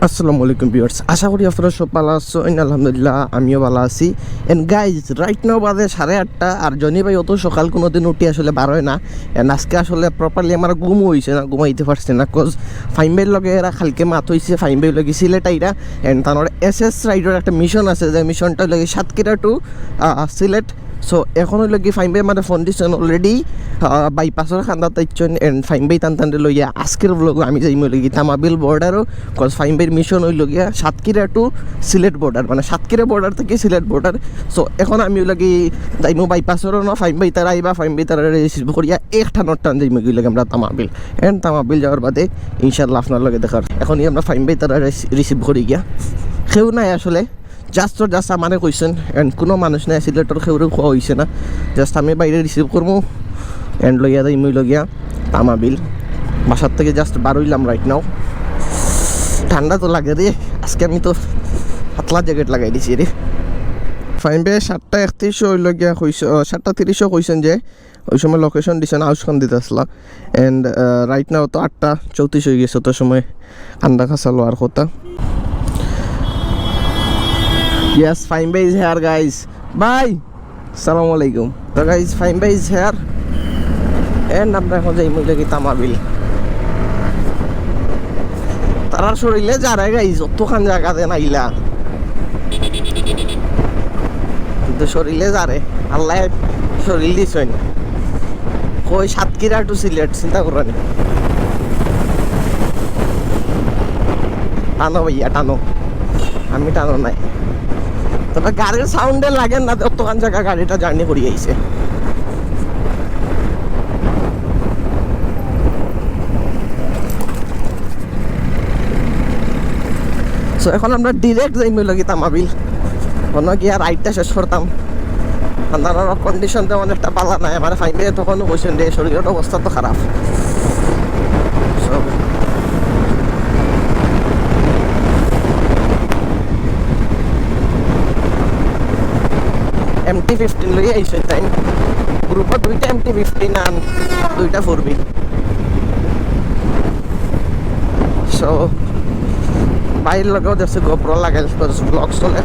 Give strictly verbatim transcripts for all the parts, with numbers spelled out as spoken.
আসসালামু আলাইকুম ভিউয়ার্স, আশা করি আপনারা সব ভালা আছইন। আলহামদুলিল্লাহ, আমিও ভালা আছি। And guys, right now বাজে সাড়ে আটটা। আর জনি ভাই অত সকাল কোনোদিন উঠি আসলে বার অয় না। And আজকে আসলে properly আমার ঘুমও অইছে না, ঘুমাইতে পারছি না, cause ফাহিম ভাইর লগে এরা কালকে মাত অইছে, ফাহিম ভাই অইলো গি সিলেট আইরা। And তানর এস এস রাইডর একটা মিশন আছে, যে মিশনটা অইলো গি সাতক্ষীরা to সিলেট। So এখন অইলো গি ফাহিম ভাই আমারে ফোন দিছইন already, বাইপাসর কান্দাত আইছইন। And ফাহিম ভাই তান তানরে লইয়া আজকের ব্লগো আমি যাইমু অইলো গি তামাবিল বর্ডারো, cause ফাহিম ভাইর মিশন অইলো গিয়া সাতক্ষীরা to সিলেট বর্ডার, মানে সাতক্ষীরা বর্ডার থাকি সিলেট বর্ডার। So এখন আমি অইলো গি যাইমু বাইপাসরও না, ফাহিম ভাই তারা আইবা, ফাহিম ভাই তারা রিসিভ করিয়া এক টানর টান যাইমু অইলো গি আমরা তামাবিল। And তামাবিল যাওয়ার বাদে ইনশাআল্লাহ আপনার লগে দেখা। এখন ই আমরা ফাহিম ভাই তারা রিসিভ করি গিয়া, কেউ নাই আসলে, just তো just আমারে কইছইন। And কোনো মানুষ নাই, সিলেটর কেউরে কওয়া অইছে না, just আমি বাইরে রিসিভ করমু and লইয়া যাইমু অইলো গিয়া তামাবিল। বাসার থাকি just বার অইলাম right now। ঠান্ডা তো লাগে রে, আজকে আমি তো পাতলা জ্যাকেট লাগাই দিছি রে। ফাহিম ভাই সাতটা একত্রিশো অইলো গিয়া কইছ-, ও, সাতটা তিরিশো কইছইন যে ওই সময় লোকেশন দিছইন আউশকান্দিত আছলা। And right now তো আটটা চৌত্রিশ অই গেছে, অত সময় কান্দা কাছা লওয়ার কথা। Yes, ফাহিম ভাই is here, guys. ভাই, আসসালামু আলাইকুম। তো guys, ফাহিম ভাই is here. And আমরা এখন যাইমু অইলো গি তামাবিল। তারার শরীরে যারে guys, অতখান জাগা দেন আইলা। কিন্তু শরীরে যারে, আল্লায় শরীর দিছইন। কই সাতক্ষীরা to সিলেট, চিন্তা করো নি। টানো ভাইয়া, টানো, আমি টানো নাই। তবে গাড়ির সাউন্ডে লাগে না, অতখান জাগা গাড়িটা জার্নি করি আইছে। So এখন আমরা direct যাইমু অইলো গি তামাবিল, অনো গিয়া রাইডটা শেষ করতাম। আপনার কন্ডিশন তেমন একটা ভালা নাই, আমার ফাহিম ভাই তখনও কইছইন যে শরীরের অবস্থা তো খারাপ। So এমটি ফিফটিন লইয়া আইছইন তাইন, গ্রুপো দুইটা এমটি ফিফটিন আর দুইটা ফোর বি। So ভাইর লগেও দেখছি GoPro লাগাইল, ব্লগ চলে।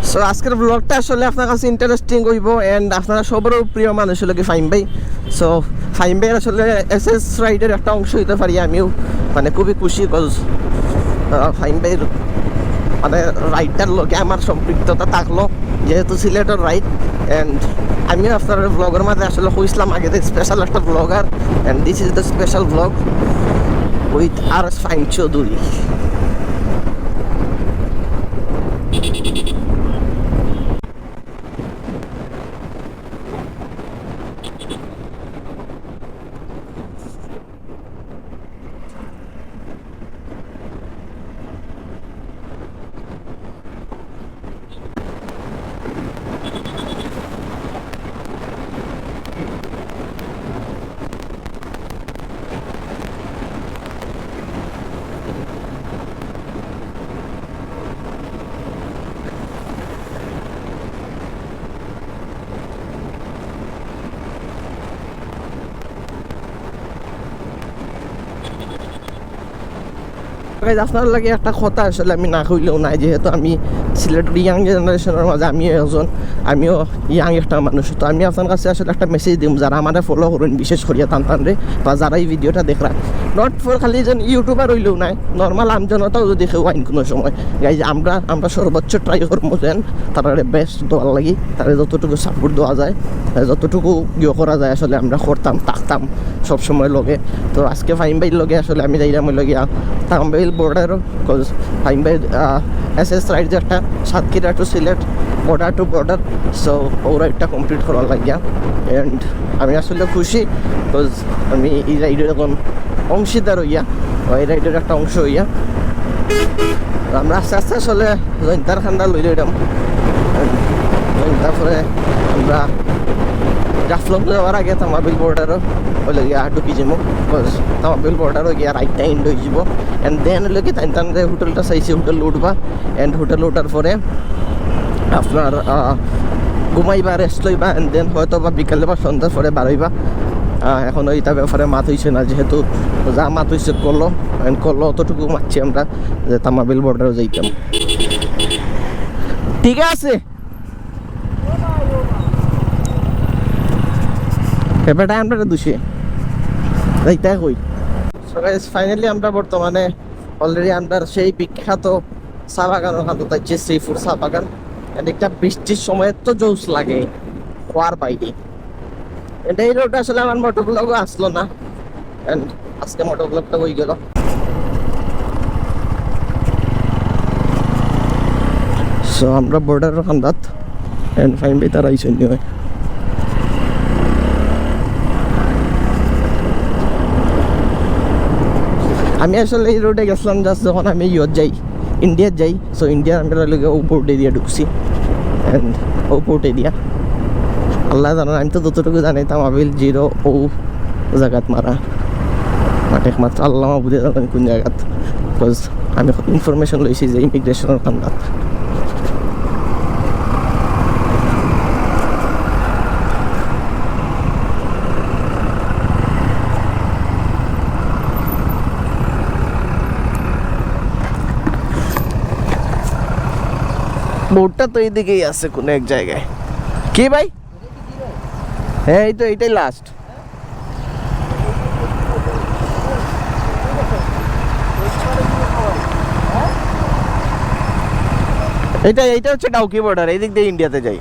So আজকের ব্লগটা আসলে আপনার কাছে ইন্টারেস্টিং অইবো, and আপনারা সবরও প্রিয় মানুষ অইলো গি ফাহিম ভাই। So ফাহিম ভাইর আসলে এস এস রাইডের একটা অংশ অইতে পারি আমিও, মানে খুবই খুশি, cause ফাহিম ভাইর মানে রাইডটার লগে আমার সম্পৃক্ততা থাকলো, যেহেতু সিলেটর রাইড। And আমিও আপনার ব্লগের মাঝে আসলে কইছিলাম আগে যে স্পেশাল একটা blogger, and this is the special vlog with আর এস ফাহিম চৌধুরী। Guys, আপনার লগে একটা কথা আসলে আমি না কইলেও নাই, যেহেতু আমি সিলেটের ইয়াং জেনারেশনের মাঝে আমিও একজন, আমিও ইয়াং একটা মানুষ। তো আমি আপনার কাছে আসলে একটা মেসেজ দিমু, যারা আমারে ফলো করইন বিশেষ করিয়া তান তানরে, বা যারা এই ভিডিওটা দেখরা, not for খালি যেন ইউটিউবার অইলেও নাই, নরমাল আমজনতাও যদি কেউ আইন কোনো সময়, গাইজ, আমরা আমরা সর্বোচ্চ ট্রাই করমু যেন তারারে বেস্ট দেওয়ার লাগি, তারে যতটুকু সাপোর্ট দেওয়া যায়, যতটুকু ইয়ে করা যায় আসলে আমরা করতাম, থাকতাম সবসময় লগে। তো আজকে ফাহিম ভাইর লগে আসলে আমি যাইরাম অইলো গিয়া তামাবিল বর্ডারও, কজ ফাহিম ভাইর এস এস রাইড যে একটা Satkhira to Sylhet, border to border, so ওরা একটা কমপ্লিট করার লাগিয়া। অ্যান্ড আমি আসলে খুশি, কজ আমি এই রাইডের এখন অংশীদার অইয়া, বা এই রাইডের একটা অংশ অইয়া। তো আমরা আস্তে আস্তে আসলে জৈন্তার কান্দা লই লইলাম। তারপরে আমরা জাফলং যাওয়ার আগে তামাবিল বর্ডারও অইলো গিয়া ঢুকি যাইমু, কজ তামাবিল বর্ডারও গিয়া রাইডটা এন্ড অই যাইবো। অ্যান্ড দেন অইলো কি তাইন তানরে হোটেলটা চাইছি, হোটেল উঠবা, অ্যান্ড হোটেল উঠার পরে আপনার, আহ, ঘুমাইবা, রেস্ট লইবা, অ্যান্ড দেন হয়তো বা বিকালে বা সন্ধ্যার পরে বারইবা। আহ, এখনো ইটা ব্যাপারে মাত অইছে না, যেহেতু যা মাত অইছে কলো, and কলো অতটুকু মাতছি আমরা যে তামাবিল বর্ডারও যাইতাম। ঠিক আছে, এ বেটা আমরা দুষে যাইতাই কই। So guys, finally আমরা বর্তমানে already আমরা সেই বিখ্যাত চা বাগানর কান্দাত আইছি, শ্রীপুর চা বাগান। And একটা বৃষ্টির সময় তো জোশ লাগে খোয়ার বাইরে। And এই রোডে আসলে আমার মোটো ব্লগও আসলো না, and আজকে মোটো ব্লগটা হয়ে গেল। So আমরা বর্ডারর কান্দাত, and ফাহিম ভাই তারা আইসেন নি হয়। আমি আসলে এই রোডে গেছিলাম just যখন আমি ইয়ত যাই, ইন্ডিয়াত যাই। So ইন্ডিয়া আমরা লগে ও পোর্ট এরিয়া ঢুকছি, and ও পোর্ট এরিয়া আল্লাহ জানেন, আমি তো যতটুকু জানি তামাবিল জিরো ও জাগাত মারা, but একমাত্র আল্লাহ মাবুদে জানেন কোন জাগাত, because আমি ইনফরমেশন লইছি যে ইমিগ্রেশনর কান্দাত। বোর্ডটা তো এইদিকেই আছে কোনো এক জায়গায়। কি ভাই? হ্যাঁ, এই তো, এইটাই লাস্ট। এইটা, এইটা হচ্ছে ডাউকি বর্ডার, এই দিক দিয়ে ইন্ডিয়াতে যাই।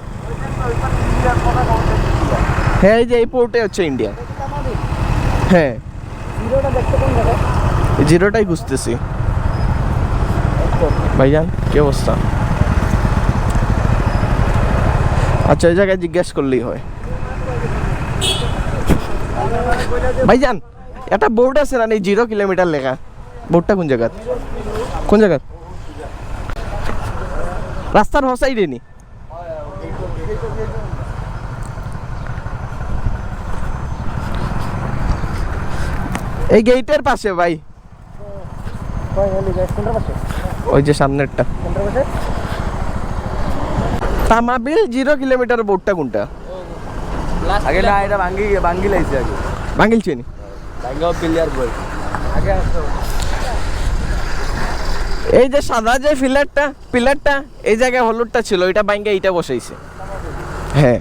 হ্যাঁ, এই যে এই পোর্টে হচ্ছে ইন্ডিয়া। হ্যাঁ। জিরোটাই খুঁজতেছি। ভাইজান, কি অবস্থা? আচ্ছা, এই জায়গায় জিজ্ঞেস করলেই হয়। ভাইজান, একটা বোর্ড আছে না, এই জিরো কিলোমিটার লেখা, বোর্ডটা কোন জায়গাত? কোন জায়গাত? রাস্তার হ সাইডে নি? এই গেটের পাশে ভাই। ওই যে সামনেরটা। তামাবিল জিরো কিলোমিটার বোর্ডটা কোনটা? আগে না, এটা ভাঙ্গি, ভাঙ্গি লাইছে আগে। ভাঙ্গিল চিনি। ভাঙ্গা পিলার বই। এই যে সাদা যে পিলারটা, পিলারটা, এই জায়গায় হলুদটা ছিল, এটা ভাঙ্গা এইটা বসাইছে। হ্যাঁ।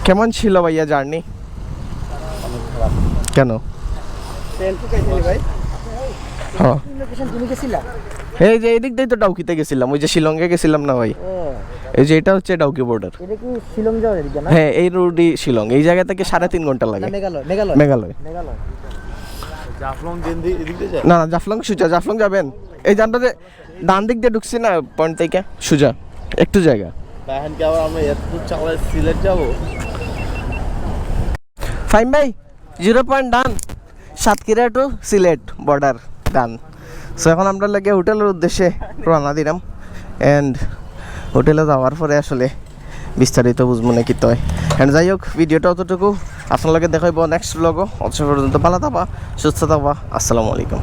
কেমন ছিল ভাইয়া জার্নি? কেন? হ্যাঁ। এই যে এদিক দিয়ে তো ডাউকিতে গেছিলাম, ওই যে শিলংয়ে গেছিলাম না ভাই? এই যে এটা হচ্ছে ডাউকি বর্ডার। এটা কি শিলং যাওয়ার এদিকে না? হ্যাঁ, এই রোডই শিলং। এই জায়গা থেকে সাড়ে তিন ঘন্টা লাগে। মেঘালয়, মেঘালয়। মেঘালয়। জাফলং দিন দি-, এদিক দিয়ে যায়? না, না, জাফলং সোজা, জাফলং যাবেন। এই জানটা যে ডান দিক দিয়ে ঢুকছি না পয়েন্ট থেকে, সোজা একটু জায়গা। এখন কি আবার আমরা এত দূর চালায় সিলেট যাবো? ফাহিম ভাই, zero point done, Satkhira to Sylhet বর্ডার ডান। So এখন আমরা লাগে হোটেলের উদ্দেশ্যে রওনা দিলাম, and হোটেলে যাওয়ার পরে আসলে বিস্তারিত বুঝবো না কিতা হয়। And যাই হোক, ভিডিওটা অতটুকু, আপনার লগে দেখা হইব নেক্সট ব্লগও। অত পর্যন্ত ভালো থাকবা, সুস্থ থাকবা। আসসালামু আলাইকুম।